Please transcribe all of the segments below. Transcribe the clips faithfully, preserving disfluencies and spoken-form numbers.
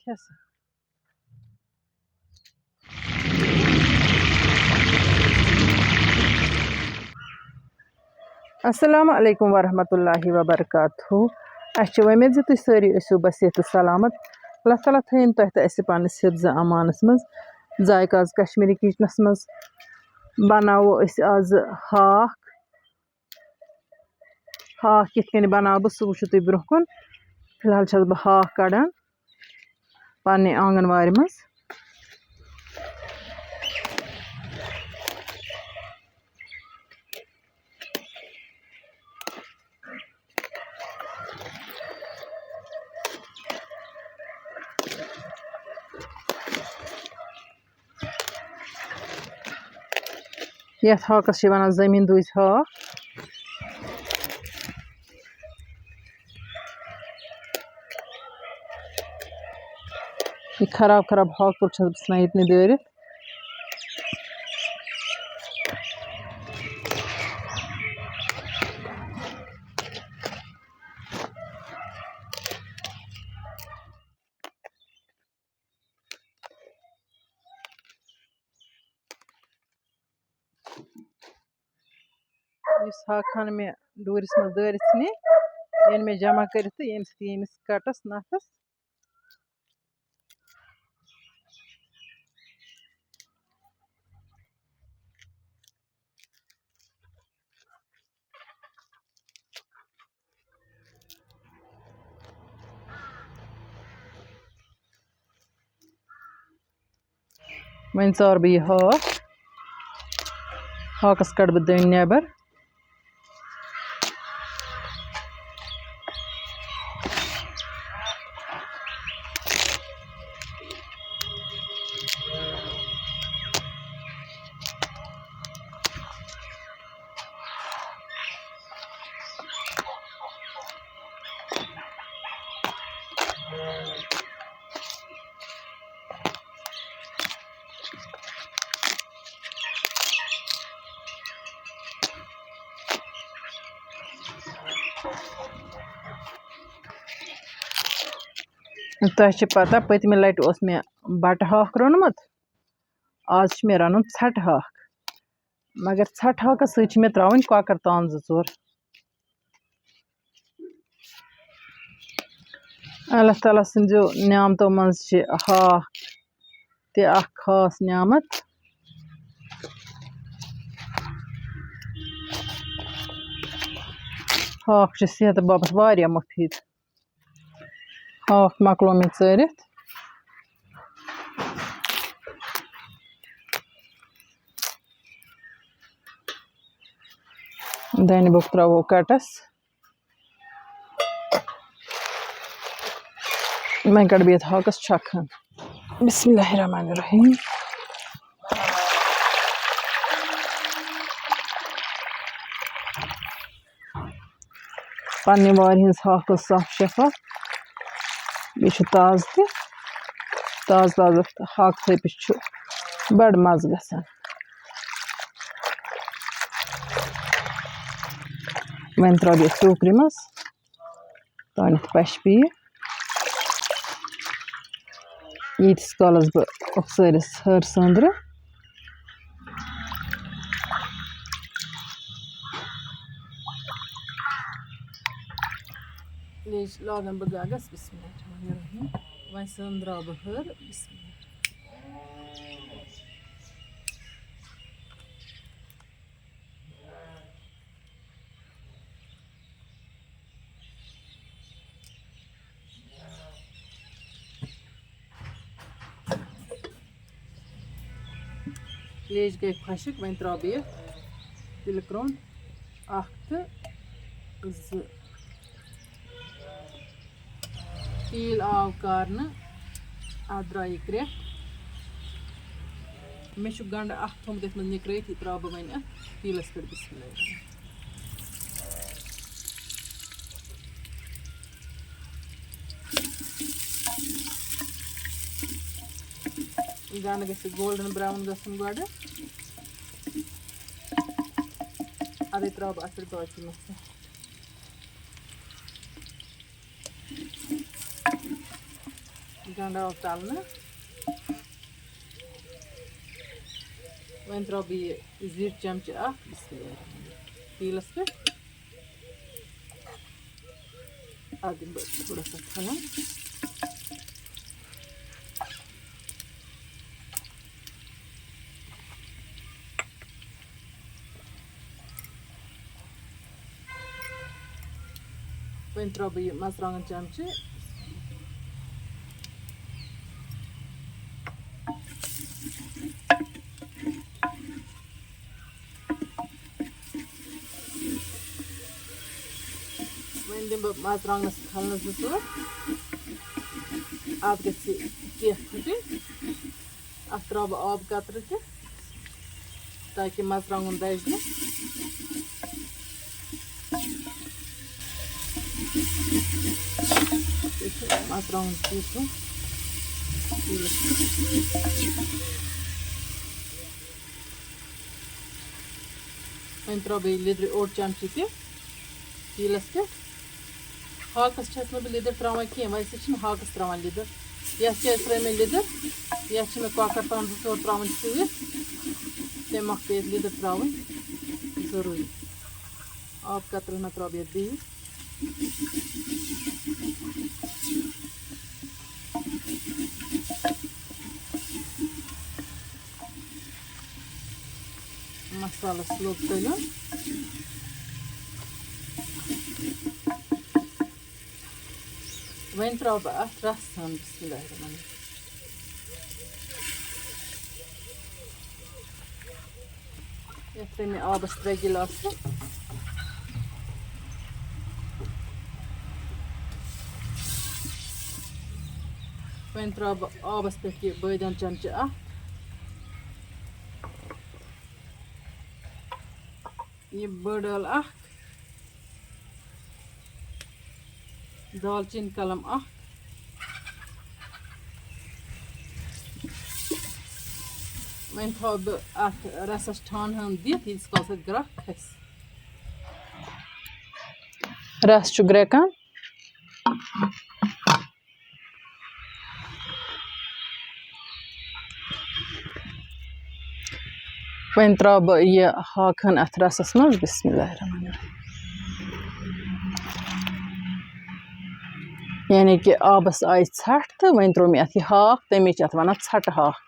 چھَس۔ السلام علیکم ورحمۃ اللہ وبرکاتہ۔ اَسہِ چھِ وۄمید زِ تُہۍ سٲری ٲسِو بصحت تہٕ سلامت۔ اللہ تعالیٰ تھٲیِن تۄہہِ تہٕ اَسہِ پنٛنِس حفظ امانَس منٛز۔ ذائقہ آز کشمیٖری کِچنَس منٛز بَناوو أسۍ آز ہاکھ۔ ہاکھ کِتھ کٔنۍ بَناوٕ بہٕ، سُہ وٕچھِو تُہۍ برٛونٛہہ کُن۔ فی الحال چھَس بہٕ ہاکھ کَڑان پنٛنہِ آنٛگَن وارِ منٛز۔ یَتھ ہاکَس چھِ وَنان زٔمیٖن دُج ہاکھ۔ یہِ خراب خراب ہاکہٕ پھوٚل چھَس بہٕ ژھٕنان ییٚتنٕے دٲرِتھ۔ یُس ہاکہٕ ہن مےٚ ڈوٗرِس منٛز دٲرِتھ ژھٕنہِ، یہِ أنۍ مےٚ جمع کٔرِتھ تہٕ ییٚمہِ سۭتۍ ییٚمِس کَٹَس نَکھَس۔ وۄنۍ ژارٕ بہٕ یہِ ہاکھ۔ ہاکَس کَڑٕ بہٕ دٔنۍ نٮ۪بر۔ تۄہہِ چھِ پَتہ، پٔتمہِ لَٹہِ اوس مےٚ بَٹہٕ ہاکھ روٚنمُت، آز چھُ مےٚ رَنُن ژھَٹہٕ ہاکھ۔ مگر ژھَٹہٕ ہاکَس سۭتۍ چھِ مےٚ ترٛاوٕنۍ کۄکَر تام زٕ ژور۔ اللہ تعالیٰ سٕنٛدیو نعمتو منٛز چھِ ہاکھ تہِ اَکھ خاص نعمت۔ ہاکھ چھُ صحتہٕ باپَتھ واریاہ مُفیٖد۔ ہاکھ مۄکلو مےٚ ژٲرِتھ۔ دَنہِ بوٚکھ ترٛاوو کَٹَس۔ وۄنۍ کَڑٕ بہٕ یَتھ ہاکَس چھَکھ ہن۔ بسم اللہ الرحمن الرحیم۔ پننہِ وارِ ہٕنٛز ہاکھ ٲس صاف شفاف، بیٚیہِ چھُ تازٕ تہِ، تازٕ تازٕ ہاکہٕ ژھٔپِس چھُ بڑٕ مزٕ گژھان۔ وۄنۍ ترٛاوٕ بہٕ یَتھ ٹوٗکرِ منٛز۔ تانٮ۪تھ پَشپہِ یہِ۔ ییٖتِس کالَس بہٕ کۄکسٲرِس ہٲر سٲنٛدرٕ۔ لیج لاگَن بہٕ گَگَس۔ بسم اللہ الرحمن الرحیم۔ وۄنۍ سٲنٛدراو بہٕ ہٲر۔ بسم اللہ۔ لیج گٔے خۄشٕک، وۄنۍ ترٛاوٕ بہٕ یَتھ تِلہٕ کرٛوٚن اَکھ تہٕ زٕ۔ تیٖل آو کارنہٕ، اَتھ درٛایہِ کرٛٮ۪کھ۔ مےٚ چھُ گنٛڈٕ اَکھ تھوٚمُت یَتھ منٛز نِکرٲیِتھ، یہِ ترٛاوٕ بہٕ وۄنۍ اَتھ تیٖلَس پٮ۪ٹھ۔ بسم اللہ الرحمن الرحیم۔ یہِ گنٛڈٕ گژھِ golden brown گژھُن گۄڈٕ، اَدَے ترٛاوٕ بہٕ اَتھ پٮ۪ٹھ باقٕے مَصالہٕ۔ گنٛڈٕ ٲلہٕ تَلنہٕ۔ وۄنۍ ترٛاوٕ بہٕ یہِ زِٹھ چمچہٕ اکھ، بسم اللہ الرحمن الرحیم، تیٖلَس پٮ۪ٹھ۔ اَتھ دِمہٕ بہٕ تھوڑا سا کھنٛڈ۔ وۄنۍ ترٛاوٕ بہٕ یہِ مرژٕوانٛگن چمچہٕ۔ وۄنۍ دِمہٕ بہٕ مرژٕوانٛگنَس کھلنَس زٕ ژور۔ اَتھ گژھِ یہِ کینٛہہ پھٕٹٕنۍ۔ اَتھ ترٛاوٕ بہٕ آب قطرٕ تہِ، تاکہِ مرژٕوانٛگُن دَزِ نہٕ۔ یہِ چھُ مرژٕوانٛگُن پیٖسُن۔ وۄنۍ ترٛاوٕ بہٕ یہِ لیٚدرِ اوٚڑ چمچہٕ تہِ تیٖلَس پٮ۪ٹھ۔ ہاکَس چھَس نہٕ بہٕ لیٚدٕر ترٛاوان کینٛہہ، ویسے چھِنہٕ ہاکَس ترٛاوان لیٚدٕر۔ یَتھ کیٛازِ ترٛٲے مےٚ لیٚدٕر؟ یَتھ چھِ مےٚ کۄکَر تام زٕ ژور ترٛاوٕنۍ سۭتۍ، تَمہِ مۄکھٕ پیٚیہِ یَتھ لیٚدٕر ترٛاوٕنۍ ضروٗری۔ آب قطرٕ ہنا ترٛاوٕ بہٕ یَتھ بیٚیہِ۔ مصالس لوٚگ تٔلیُن۔ وۄنۍ ترٛاوٕ بہٕ اَتھ رَس ہن۔ بسم اللہ الرحمن الرحیم۔ یَتھ ترٛٲے مےٚ آبَس ترٛےٚ گِلاسہٕ۔ وۄنۍ ترٛاوٕ بہٕ آبَس پٮ۪ٹھ یہِ بٲدیان چمچہٕ اَکھ، یہِ بٔڑ ٲلہٕ اَکھ، دالچیٖن کلم اَکھ۔ وۄنۍ تھاوٕ بہٕ اَتھ رَسَس ٹھانہٕ ہن دِتھ، ییٖتِس کالَس اَتھ گرٛٮ۪کھ کھسہِ۔ رَس چھُ گرٛٮ۪کان۔ وۄنۍ ترٛاوٕ بہٕ یہِ ہاکہٕ ہن اَتھ رَسَس منٛز۔ بسم اللہ الرحمن الرحیم۔ یعنی کہِ آبَس آیہِ ژھَٹھ تہٕ وۄنۍ ترٛوو مےٚ اَتھ یہِ ہاکھ، تَمے چھِ اَتھ وَنان ژھَٹہٕ ہاکھ۔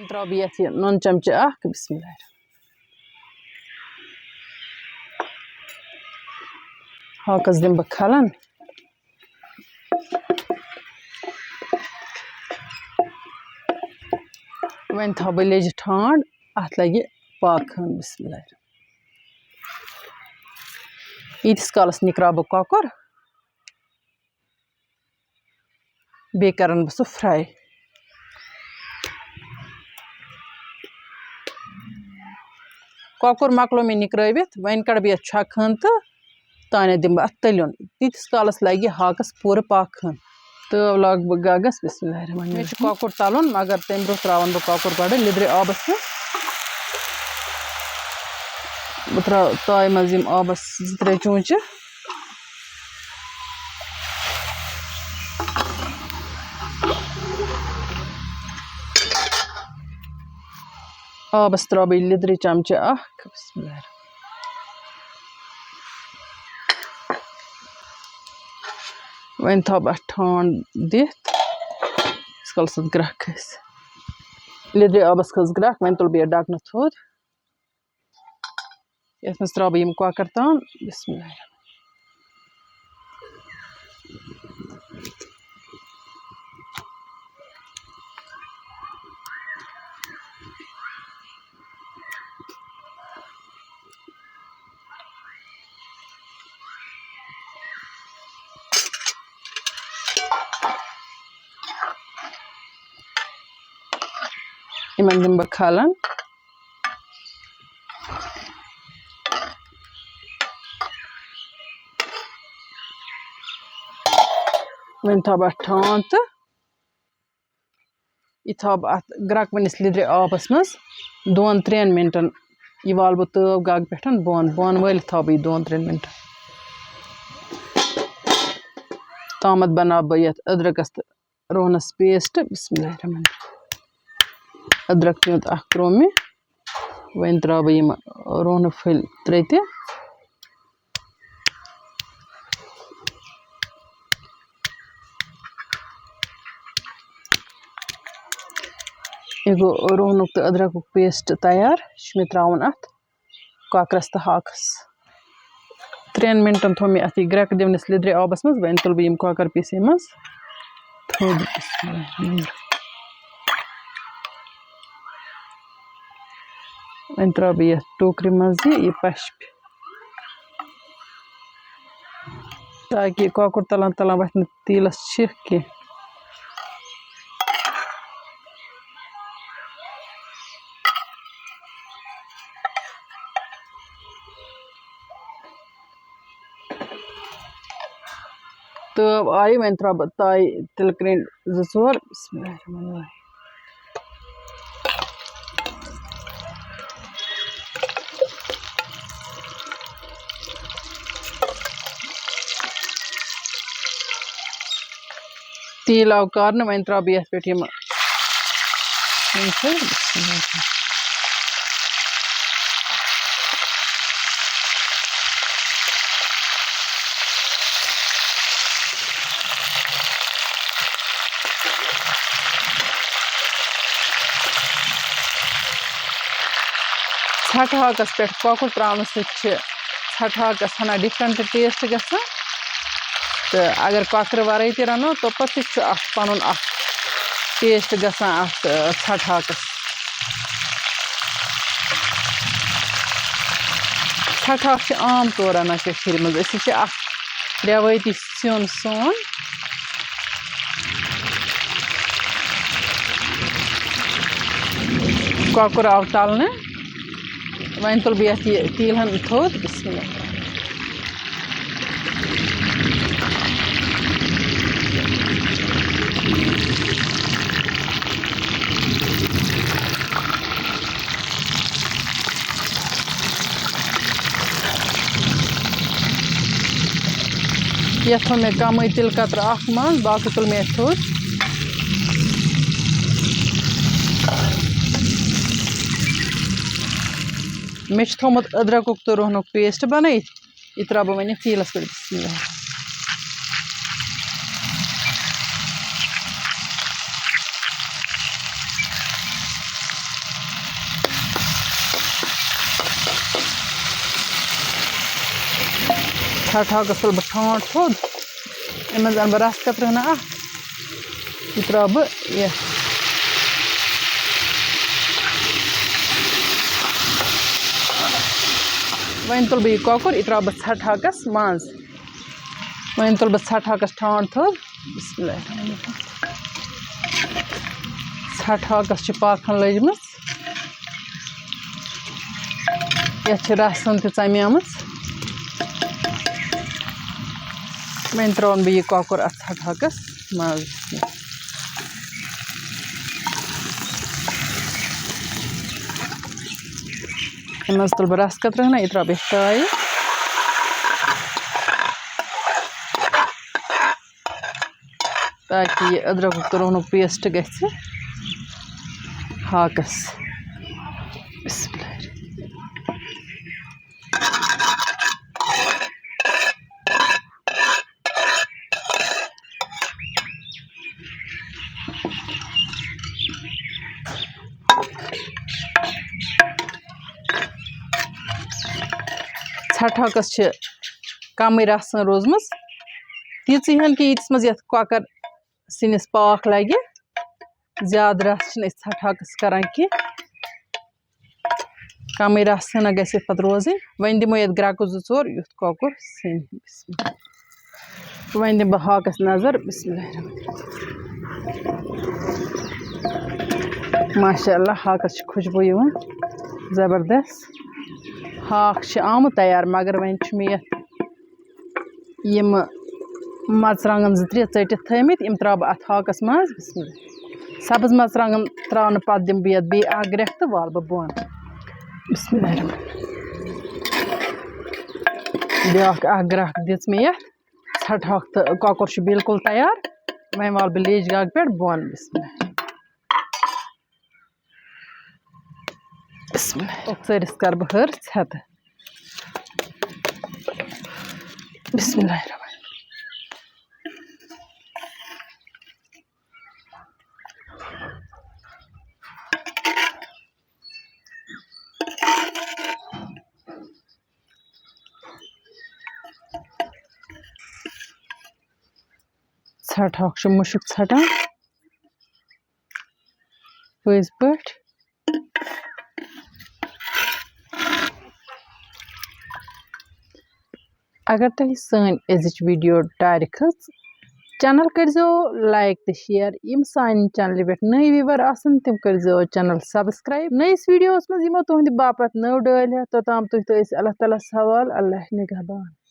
ترٛاوٕ بہٕ یَتھ یہِ نُن چمچہٕ اَکھ۔ بسم اللہ الرحمن۔ ہاکَس دِمہٕ بہٕ کھلَن۔ وۄنۍ تھاوٕ بہٕ لیٚجہِ ٹھانٛڈ، اَتھ لَگہِ پاکہٕ ہن۔ بسم اللہ الرحمن۔ ییٖتِس کالَس نِکراو بہٕ کۄکُر، بیٚیہِ کَرَن بہٕ سُہ fry۔ کۄکُر مۄکلو مےٚ نِکرٲوِتھ، وۄنۍ کَڑٕ بہٕ یَتھ چھۄکہٕ ہن تہٕ تانٮ۪تھ دِمہٕ بہٕ اَتھ تٔلیُن۔ تیٖتِس کالَس لَگہِ ہاکَس پوٗرٕ پاکہٕ ہن۔ تٲو لاگہٕ بہٕ گَگَس۔ بسم اللہ الرحمن الرحیم۔ مےٚ چھُ کۄکُر تَلُن، مگر تَمہِ برٛونٛہہ ترٛاوَن بہٕ کۄکُر گۄڈٕ لیٚدرِ آبَس منٛز۔ بہٕ ترٛاوٕ تایہِ منٛز یِم آبَس زٕ ترٛےٚ چونٛچہٕ۔ آبَس ترٛاوٕ بہٕ لیٚدرِ چمچہٕ اَکھ۔ بسم اللہ الرحمن۔ وۄنۍ تھاوٕ بہٕ اَتھ ٹھانٛڈ دِتھ، ییٖتِس کالَس اَتھ گرٛٮ۪کھ کھسہِ۔ لیٚدرِ آبَس کھٔژ گرٛٮ۪کھ، وۄنۍ تُلہٕ بہٕ یہِ ڈَکہٕ نہٕ تھوٚد۔ یَتھ منٛز ترٛاوٕ بہٕ یِم کۄکَر تام۔ بسم اللہ الرحمن۔ یِمَن دِمہٕ بہٕ کھلَن۔ وۄنۍ تھاوٕ بہٕ اَتھ ٹھانٛڈ تہٕ یہِ تھاوٕ بہٕ اَتھ گرٛٮ۪کوٕنِس لیٚدرِ آبَس منٛز دۄن ترٛٮ۪ن مِنٹَن۔ یہِ والہٕ بہٕ تٲو گَگہٕ پٮ۪ٹھ بۄن، بۄن وٲلِتھ تھاوٕ بہٕ یہِ دۄن ترٛٮ۪ن مِنٹَن۔ تامَتھ بَناوٕ بہٕ یَتھ أدرَکَس تہٕ رُہنَس paste۔ بسم اللہ الرحمن الرحیم۔ أدرَک پیوٗنٛت اَکھ ترٛوو مےٚ۔ وۄنۍ ترٛاوٕ بہٕ یِم رُہنہٕ پھٔلۍ ترٛےٚ تہِ۔ یہِ گوٚو رُہنُک تہٕ أدرَکُک paste تیار۔ یہِ چھُ مےٚ ترٛاوُن اَتھ کۄکرَس تہٕ ہاکَس۔ ترٛٮ۪ن مِنٹَن تھوٚو مےٚ اَتھ یہِ گرٛٮ۪کہٕ دِونَس لیٚدرِ آبَس منٛز۔ وۄنۍ تُلہٕ بہٕ یِم کۄکَر پیٖسہِ منٛز تھوٚد۔ بسم اللہ الرحمن الرحیم۔ وۄنۍ ترٛاوٕ بہٕ یَتھ ٹوٗکرِ منٛز یہِ، یہِ پَشپہِ، تاکہِ کۄکُر تَلان تَلان وَتھِ نہٕ تیٖلَس چھِکھ کینٛہہ۔ تٲو آیہِ، وۄنۍ ترٛاوٕ بہٕ تایہِ تِلہٕ کرٛنٛڈۍ زٕ ژور۔ بسم اللہ الرحمن الرحیم۔ تیٖل آو کارنہٕ، وۄنۍ ترٛاوٕ بہٕ یَتھ پٮ۪ٹھ یِم۔ ژھٹہٕ ہاکَس پٮ۪ٹھ کۄکُر ترٛاونہٕ سۭتۍ چھِ ژھٹہٕ ہاکَس ہنا different taste گژھان۔ تہٕ اگر کۄکرٕ وَرٲے تہِ رَنو، توٚپَتھ تہِ چھُ اَتھ پَنُن اَکھ taste گژھان اَتھ، آ، ژھٹہٕ ہاکَس۔ ژھٹہٕ ہاکھ چھِ عام طور رَنان کٔشیٖرِ منٛز۔ أسۍ چھِ اَکھ رٮ۪وٲیتی سیُن سون۔ کۄکُر آو تَلنہٕ۔ وۄنۍ تُلہٕ بہٕ یَتھ یہِ تیٖل ہن تھوٚد۔ بسم اللہ۔ یَتھ تھوٚو مےٚ کَمٕے تِلہٕ قطرٕ اَکھ منٛز، باقٕے تُل مےٚ یَتھ تھوٚد۔ مےٚ چھُ تھوٚومُت أدرَکُک تہٕ رُہنُک paste بَنٲیِتھ۔ یہِ ترٛاوٕ بہٕ وۄنۍ یَتھ تیٖلَس پٮ۪ٹھ۔ بسم اللہ۔ ژھٹہٕ ہاکَس تُلہٕ بہٕ ٹھانٛڈ تھوٚد۔ اَمہِ منٛز اَنہٕ بہٕ رَس قطرٕ ہنا اَکھ۔ یہِ ترٛاوٕ بہٕ یَتھ۔ وۄنۍ تُلہٕ بہٕ یہِ کۄکُر، یہِ ترٛاوٕ بہٕ ژھٹہٕ ہاکَس منٛز۔ وۄنۍ تُلہٕ بہٕ ژھٹہٕ ہاکَس ٹھانٛڈ تھوٚد۔ بسم اللہ الرحمن الرحیم۔ ژھٹہٕ ہاکَس چھِ پاکھَن لٔجمٕژ۔ یَتھ چھِ رَسَن تہِ ژَمیمٕژ۔ وۄنۍ ترٛاوَن بہٕ یہِ کۄکُر اَتھ ژھٹہٕ ہاکَس منٛز۔ اَمہِ منٛز تُلہٕ بہٕ رَس قطرٕ ہنا، یہِ ترٛاوٕ بہٕ یَتھ تایہِ۔ تاکہِ یہِ أدرَکُک تہٕ رُہنُک paste گژھِ ہاکَس۔ بسم اللہ۔ ژھٹہٕ ہاکَس چھِ کَمٕے رَسَن روٗزمٕژ، تیٖژٕے ہَن کہِ ییٖتِس منٛز یَتھ کۄکَر سِنِس پاکھ لَگہِ۔ زیادٕ رَس چھِنہٕ أسۍ ژھٹہٕ ہاکَس کَران کینٛہہ، کَمٕے رَس ہنا گژھِ اَتھ پَتہٕ روزٕنۍ۔ وۄنۍ دِمو یَتھ گرٛٮ۪کہٕ زٕ ژور، یُتھ کۄکُر سِنہِ۔ بسم اللہ۔ وۄنۍ دِمہٕ بہٕ ہاکَس نظر۔ بسم اللہ الرحمن الرحیم۔ ماشاء اللہ، ہاکَس چھِ خوشبوٗ یِوان زبردست۔ ہاکھ چھِ آمُت تیار، مگر وۄنۍ چھُ مےٚ یَتھ یِم مَرژٕوانٛگَن زٕ ترٛےٚ ژٔٹِتھ تھٲیمٕتۍ، یِم ترٛاوٕ بہٕ اَتھ ہاکَس منٛز۔ بسم اللہ۔ سبٕز مرژٕوانٛگن ترٛاونہٕ پتہٕ دِمہٕ بہٕ یتھ بیٚیہِ اکھ گرٛٮ۪کھ تہٕ والہٕ بہٕ بۄن۔ بسم اللہ الرحمن الرحیم۔ بیٛاکھ اکھ گرٛٮ۪کھ دِژ مےٚ یتھ۔ ژھٹہٕ ہاکھ تہٕ کۄکُر چھُ بالکل تیار۔ وۄنۍ والہٕ بہٕ لیجہِ گاگہٕ پٮ۪ٹھ بۄن۔ بسم اللہ۔ بسم اللہ۔ ژٲرِس کَرٕ بہٕ ہٲر ژھٮ۪تہٕ۔ بسم اللہ الرحمن الرحیم۔ ژھٹہٕ ہاکھ چھُ مُشُک ژھٹان۔ پٔزۍ پٲٹھۍ۔ اگر تۄہہِ سٲنۍ أزِچ ویڈیو ٹارِ کھٔژ، چینل کٔرزیو لایک تہٕ شیئر۔ یِم سانہِ چینلہِ پٮ۪ٹھ نٔوۍ ویور آسن، تِم کٔرزیو چینل سبسکرائب۔ نٔیِس ویڈیوس منٛز یِمو تُہنٛدِ باپتھ نٔو ڈٲلۍ ہٮ۪تھ۔ توٚتام تُہۍ تہٕ أسۍ اللہ تعالیٰ ہس حوالہٕ۔ اللہ نگہبان۔